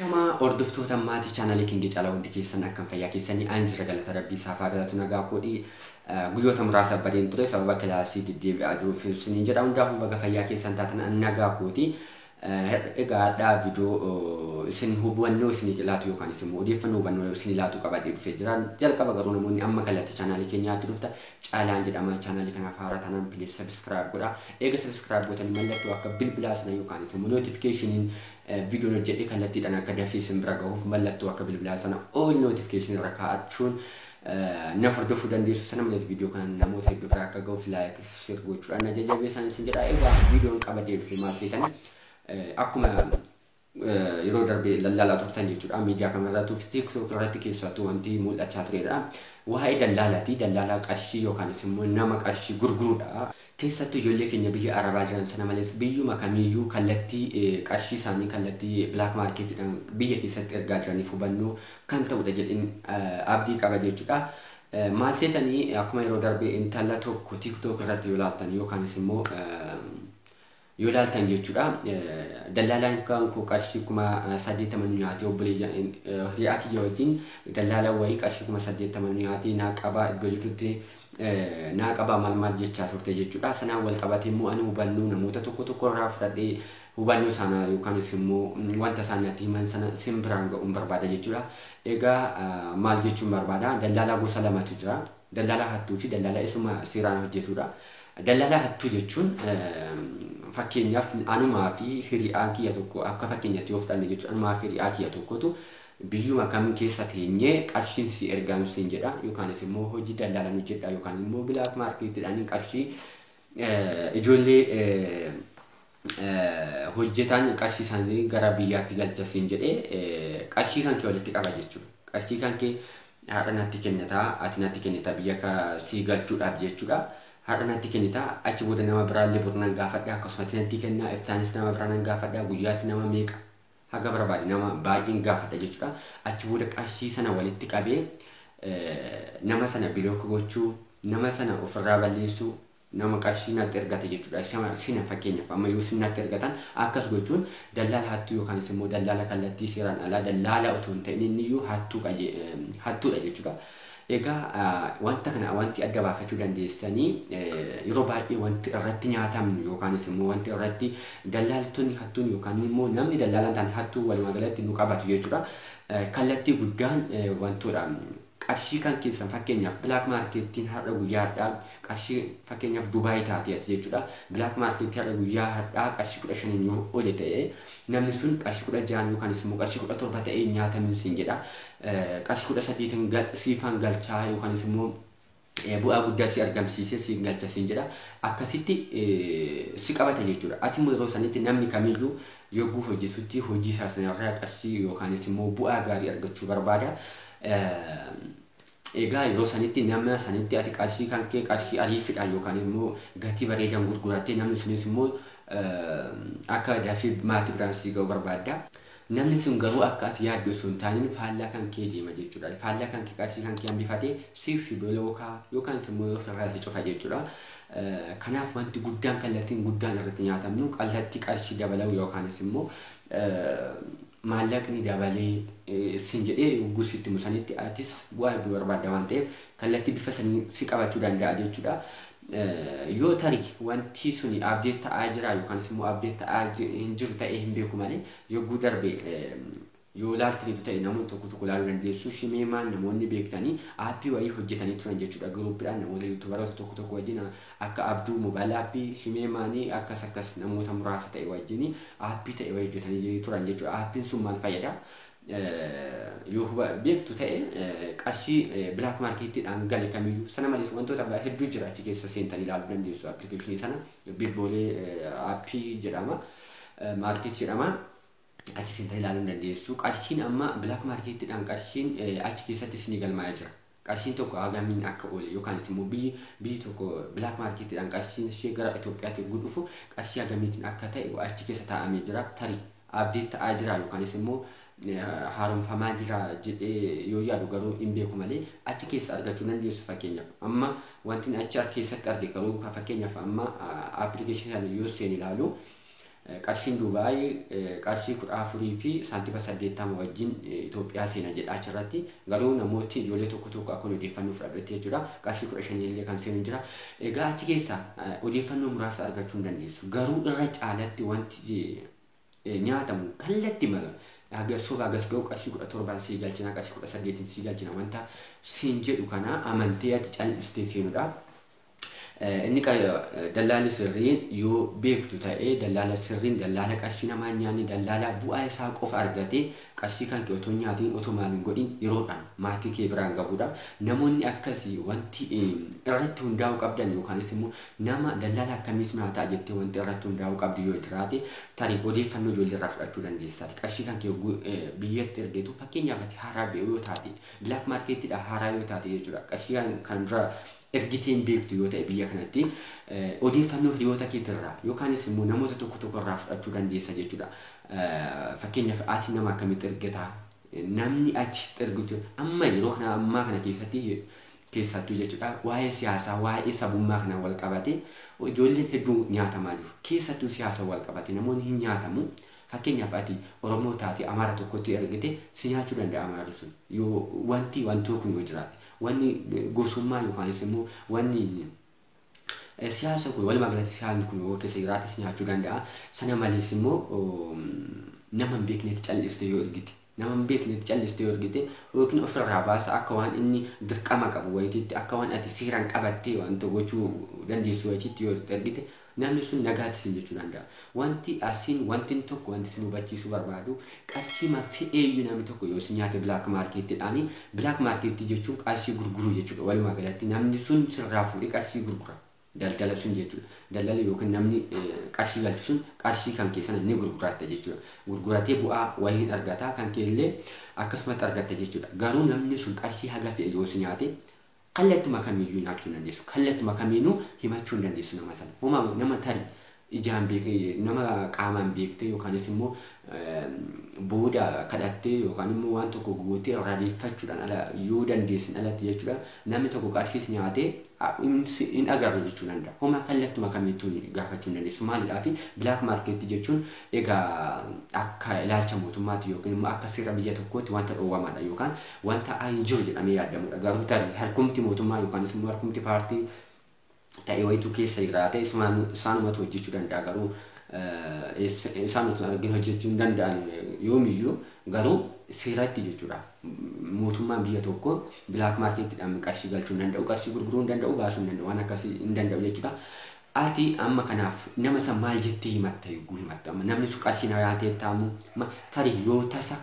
Shamaa hordoftoota maatii chaanalii Kingii Caalaa, hundi keessan akkam? Fayyaa keessanii? An jira, galata rabbii saafaa galatu, nagaa koodhii. Guyyoota muraasa badeen ture, sababa kilaasii deddeebi'aa jiruuf isiniin jedha. Hundaafuu baga fayyaa keessan taatan, an nagaa kooti. Egaa har'aa viidiyoo isin hubannoo isinii laatu yookaan immoo odeeffannoo hubannoo isinii laatu qabadhee dhufee jira. Jalqaba garuu namoonni amma kallattii chaanaalii keenyaatti dhufta, Caalaan jedhama. Chaanaalii kanaaf haaraa taanaan please subscribe godha. Eega subscribe gootanii mallattoo akka bilbilaa sana yookaan immoo notificationiin viidiyoon hojjedhee kallattiidhaan akka dafee isin bira gahuuf mallattoo akka bilbilaa sana all notification irra kaa'achuun na hordofuu dandeessu. Sana malees viidiyoo kana namoota hedduu bira akka gahuuf like, share gochuudhaan na jajjabeessan isin jedha. Egaa viidiyoon qabadhee dhufe maal seetanii? Akkuma yeroo darbe lallaalaa turtan jechuudha. Miidiyaa kanarratti fi TikTok irratti keessattuu wanti mul'achaa turedha. Waa'ee dallaalaati. Dallaalaa qarshii yookaanis immoo nama qarshii gurguruudha. Keessattuu ijoollee keenya biyya Arabaa jiran, sana malees biyyuma kamiiyyuu kallattii qarshii isaanii kallattii black marketiidhaan biyya keessatti ergaa jiraniif hubannoo kan ta'udha jedheen abdii qaba jechuudha. Maal seetanii? Akkuma yeroo darbe intala tokko TikTok irratti yoo ilaaltan yookaanis immoo yoo ilaaltan jechuudha. Dallaalaan kan koo qarshii 80,000 nu nyaatee, obboleeyyan hiriyaa kiyya wajjin dallaalaan wayii qarshii 80,000 nu nyaatee, naa qabaa, iddoo jirtutti naa qabaa, maal maal jechaa turte jechuudha. Sanaan wal qabatee immoo ani hubannoo namoota tokko tokko irraa fudhadhee hubannoo sana yookaanis immoo wanta isaan natti himan sana sin biraan ga'uun barbaada jechuudha. Egaa maal jechuun barbaada? Dallaalaa gosa lamatu jira. Dallaalaa hattuu fi dallaalaa isuma seeraan hojjetudha. Dallaalaa hattuu jechuun, fakkeenyaaf, anumaa fi hiriyaa kiyya tokko akka fakkeenyaatti yoo fudhanne jechuudha. Anumaa fi hiriyaa kiyya tokkotu biyyuma kam keessa teenyee qarshiin si ergaan siin jedha yookaanis immoo hojii dallaalaan hojjedha yookaan immoo black marketiidhaan qarshii ijoollee hojjetan qarshii isaanii gara biyyaatti galcha siin jedhee qarshii kan kee walitti qaba jechuudha. Qarshii kan kee haadha natti kennataa, ati natti kennitaa biyya sii galchuudhaaf jechuudha. Haadha natti kennitaa, achi booda nama biraallee bor nan gaafadha, akkasumatti natti kennaa, iftaanis nama biraa nan gaafadha, guyyaatti nama meeqa haga barbaade nama baay'een gaafadha jechuudha. Achi booda qarshii sana walitti qabee nama sana block gochuu, nama sana ofirraa balleessuu, nama qarshii natti ergate jechuudha. Sina fakkeenyaaf amma yoo sin natti ergatan akkas gochuun dallaala hattuu yookaanis immoo dallaala kallattii seeraan alaa, dallaala otoo hin ta'in inni iyyuu hattuudha jechuudha. Egaa wanta kana wanti adda baafachuu dandeessanii, yeroo baay'ee wanti irratti nyaatamnu yookaanis immoo wanti irratti dallaaltonni hattuun yookaan immoo namni dallaalaan ta'an hattuu walumaa galatti nu qabatu jechuudha. Kallattii guddaan wantoodha. Qarshii kan keessan, fakkeenyaaf, black marketiin har'a guyyaa har'aa qarshii, fakkeenyaaf, Dubaay taatee ati jechuudha. Black marketii har'a guyyaa har'aa qarshii 15n yoo ole ta'e, namni sun qarshii 16n yookaanis immoo qarshii 17 ta'ee nyaatamin siin jedha. Qarshii 18n siifaan galchaa yookaanis immoo bu'aa guddaa si argamsiisee si galcha siin jedha. Akkasitti si qabata jechuudha. Ati immoo yeroo sanitti namni kamiyyuu yogguu hojjetutti hojii isaa sanarraa qarshii yookaanis immoo bu'aa gaarii argachuu barbaada. Egaa yeroo sanitti nama sanitti ati qarshii kan kee qarshii ariifidhaan yookaan immoo gatii bareedaan gurgurattee namni sunis immoo akka dafii maatii biraan sii ga'u barbaadda. Namni sun garuu akka ati yaaddu osoo hin taane faallaa kan kee deema jechuudha. Faallaa kan kee qarshii kan kee hambifatee siif si blockaa yookaan immoo ofirraa si cufa jechuudha. Kanaaf wanti guddaan kallattiin guddaan irratti nyaatamnu kallattii qarshii dabaluu yookaanis immoo maallaqni dabalee sin jedhee yogguu sitti musanitti atis bu'aa hedduu barbaadda waan ta'eef kallattii bifa sanii si qabachuu danda'a jechuudha. Yoo tarii wanti suni update ta'aa jira yookaanis immoo update ta'aa hin jiru ta'ee hin beeku malee, yogguu darbe yoo ilaaltaniitu ta'e namoonni tokko tokko ilaaluu dandeessu. Shimeemaan namoonni beektanii aappii wayii hojjetanii turan jechuudha. Groupiidhaan namoota YouTuberoota tokko tokko wajjin, akka Abduu Mobile App, Shimeemaanii, akkas akkas namoota muraasa ta'e wajjin aappii ta'e wayii hojjetanii turan jechuudha. Aappiin sun maal fayyada? Yoo beektu ta'e, qarshii black marketiidhaan gale kamiyyuu, sana malees wantoota hedduu jira, achi keessa seentanii ilaaluu dandeessu. Appilikeeshinii sana Bibboolee aappii jedhama. Market jedhama. Achi seentanii ilaaluu dandeessu. Qarshiin amma black marketiidhaan qarshiin achi keessatti isinii galmaa'ee jira. Qarshiin tokko hagamiin akka oole yookaanis immoo biyyi tokko black marketiidhaan qarshiin ishee gara Itoophiyaatti yogguu dhufu qarshii hagamiitiin akka ta'e achi keessa taa'amee jira. Tarii update ta'aa jira yookaanis immoo haaromfamaa jira jedhee yoo yaadu garuu hin beeku malee achi keessa argachuu dandeessu. Fakkeenyaaf amma wanti achi keessatti arge garuu, fakkeenyaaf, amma appilikeeshinii sana yoo seen ilaalu Qarshiin Dubaay qarshii 14 fi saantima 80 wajjin Itoophiyaa seena jedha achirratti. Garuu namooti ijoollee tokko tokko akka odeeffannoo fudhadhetti jechuudha. Qarshii 15 illee kan seenu jira. Egaa achi keessaa odeeffannoo muraasa argachuu hin dandeessu. Garuu irra caalatti wanti nyaatamu kallatti mala. Hagas soba hagas ga'u qarshii 17n sii galchina, qarshii 18n sii galchina wanta siin jedhu kana amantee ati cal'istee seenudha. Inni dallaalli sirriin yoo beektu ta'ee, dallaala sirriin dallaala qarshii namaa nyaanni, dallaala bu'aa isaa qofa argatee qarshii kan kee otoo nyaatiin, otoo maal hin godhin yeroodhaan maatii kee biraan gahudha. Namoonni akkasii wanti irratti hundaa'uu qabdan yookaanis immoo nama dallaala akkamiitu naa ta'a jettee wanti irratti hundaa'uu qabdu yoo jiraate, tarii odeeffannoo ijoollee irraa fudhachuu dandeessaati. Qarshii kan kee biyyatti ergeetu, fakkeenyaaf ati haaraa yoo taate, black marketiidha haaraa yoo taate jechuudha. Qarshii kan dura ergiteen beektu yoo ta'e, biyya kanatti odeeffannoo hiriyoota keetirraa yookaanis immoo namoota tokko tokko irraa fudhachuu dandeessa jechuudha. Fakkeenyaaf ati nama akkamitti ergataa, namni ati ergitu amma yeroo kana ammaa kana keessatti keessattuu jechuudha, waa'ee siyaasaa, waa'ee sabummaa kanaan wal qabate ijoolleen hedduu nyaatamaa jiru. Keessattuu siyaasa wal qabate namoonni hin nyaatamu. Fakkeenyaaf ati Oromoo taate Amaara tokkotti ergite, si nyaachuu danda'a Amaarri sun, yoo wanti wantoo kun yoo jiraate, wanni gosummaa yookaanis immoo wanni siyaasa kun, walumaa galatti siyaasni kun yoo keessa jiraate, si nyaachuu danda'a. Sana malees immoo nama hin beeknetti callistee yoo ergite, nama hin beeknetti callistee yoo ergite, yookiin ofirraa baasa akka waan inni dirqama qabu wayitiitti, akka waan ati seeraan qabattee wanta gochuu dandeessu wayitiitti yoo ergite, namni sun nagaatti sin jechuu danda'a. Wanti asiin wanti tokko wanti sin hubachiisuu barbaadu, qarshii fe'eeyyuu namni tokko yoo si nyaate black marketiidhaani, black marketii jechuun qarshii gurguruu jechuudha. Walumaa galatti namni sun sirraa fuudhee qarshii gurgura. Daldala sun jechuudha. Daldala yookiin namni qarshii galchu sun qarshii kan keessan ni gurguratta jechuudha. Gurguratee bu'aa wayii argata, kan keellee akkasumatti argatta jechuudha. Garuu namni sun qarshii haga fe'e yoo si nyaate, kallattuma kamiyyuu nyaachuu hin dandeessu. Kallattuma kamiinuu himachuu hin dandeessu nama sana. Homaa nama tarii ijaan beekee, nama qaamaan beektee, yookaanis immoo booda kadhattee yookaan immoo waan tokko gootee irraa deeffachuudhaan ala yoo dandeessin alatti jechuudha, namni tokko qarshiis nyaatee hin agarre jechuu danda'a. Homaa kallattuma kamiittuu gaafachuu hin dandeessu. Maaliidhaaf? Black marketii jechuun egaa akka ilaalcha mootummaatti yookiin immoo akka seera biyya tokkootti wanta dhoowwamaadha yookaan wanta hin jiru jedhamee yaadamudha. Garuu tarii harkumti mootummaa yookaanis immoo harkumti paartii ta'e wayitu keessa jiraate, isaanumatu hojjechuu danda'a. Garuu isaan otoo argin hojjechuu hin danda'an yoomiyyuu, garuu seeratti jechuudha. Mootummaan biyya tokko black marketiidhaan qarshii galchuu hin danda'u, qarshii gurguruu hin danda'u, baasuu hin danda'u, waan akkasii hin danda'u jechuudha. Ati amma kanaaf nama san maal jettee himatta? Yogguu himatta, amma namni sun qarshii na nyaatee taamu, tarii yoo tasa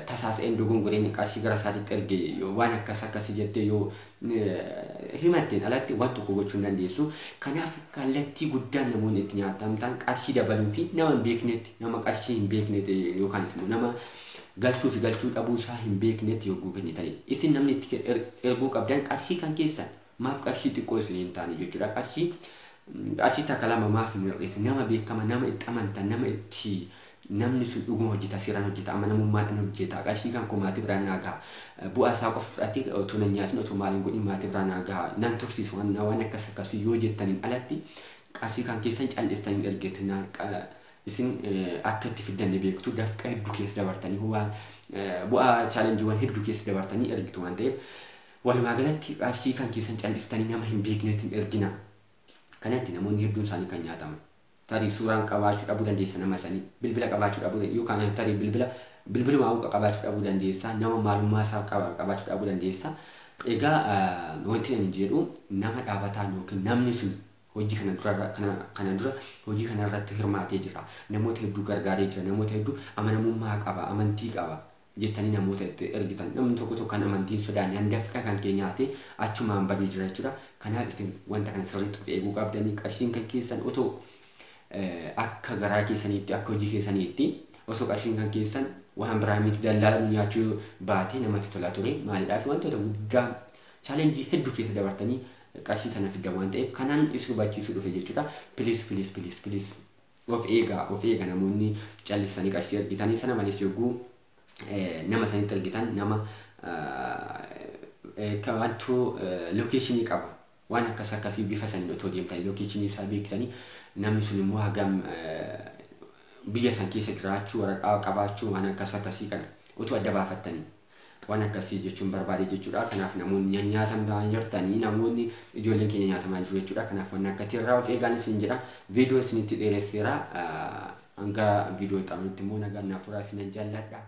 tasaas een dogongoreen qarshii gara isaatiitti erge, waan akkas akkasii jettee yoo himatteen alatti waan tokko gochuu hin dandeessu. Kanaaf kallattii guddaan namoonni itti nyaatamtan qarshii dabaluu fi nama hin beeknetti, nama qarshii hin beeknetti yookaanis immoo nama galchuu fi galchuu dhabuu isaa hin beeknetti yogguu kennitanii. Isin namni itti erguu qabdan qarshii kan keessan maaf qarshii xiqqoo isin hin taane jechuudha. Qarshii takka lama maaf hin hir'ise? Nama beekama, nama itti amantan, nama itti namni sun dhuguma hojjeta, seeraan hojjeta, amanamummaadhaan hojjeta, qarshii kan koo maatii biraan naa gaha, bu'aa isaa qofa fudhatee otoo nan nyaatin, otoo maaliin godhin maatii biraan naa gaha, nan tursiisu, waan akkas akkasii yoo jettaniin alatti qarshii kan keessan cal'istanii ergeetinaan isin akka itti fiddanne beektu. Dafqa hedduu keessa dabartanii, waan bu'aa challengeiiwwan hedduu keessa dabartanii ergitu waan ta'eef, walumaa galatti qarshii kan keessan cal'istanii nama hin beeknetti hin ergina. Kanatti namoonni hedduun isaanii kan nyaataman. Tarii suuraan qabaachuu dhabuu dandeessa nama sanii, bilbila qabaachuu dhabuu, yookaan tarii bilbiluma qabaachuu dhabuu dandeessa, nama maalummaa isaa qabaachuu dhabuu dandeessa. Egaa wanti ani jedhu, nama dhaabataan yookiin namni sun hojii kana dura hojii kana irratti hirmaatee jira, namoota hedduu gargaaree jira, namoota hedduu amanamummaa qaba, amantii qaba jettanii namoota itti ergitan. Namni tokko tokko kan amantiin sodaanne handafqa kan kee nyaate achumaan baduu jira jechuudha. Kanaaf isin wanta kana sirriitti of eeguu qabdanii. Qarshiin kan keessan otoo akka garaa keessaniitti, akka hojii keessaniitti, osoo qarshiin kan keessan waan biraa miti dallaala nu nyaachuu baatee namatti tola ture. Maaliidhaaf? Wantoota guddaa, challengeii hedduu keessa dabartanii qarshii sana fiddan waan ta'eef, kanaan isin hubachiisuu dhufe jechuudha. Please, please, please, please, of eegaa, of eega namoonni callisanii qarshii ergitanii. Sana malees yogguu nama sanitti ergitan, nama wantuu locationii qaba, waan akkas akkasii bifa saniin otoo deemtanii locationii isaa beektanii, namni sun immoo hagam Biyya san keessa jiraachuu, waraqaa qabaachuu, waan akkas akkasii kana utuu adda baafattanii waan akkasii jechuun barbaade jechuudha. Kanaaf namoonni nyaatamaa jirtanii, namoonni ijoolleen keenya nyaatamaa jiru jechuudha. Kanaaf waan akkasii irraa of eegaan isin jedha. Viidiyoo isinitti dheeresseera. Hanga viidiyoo xanuutti immoo nagaan naaf turaa, isinan jaalladha.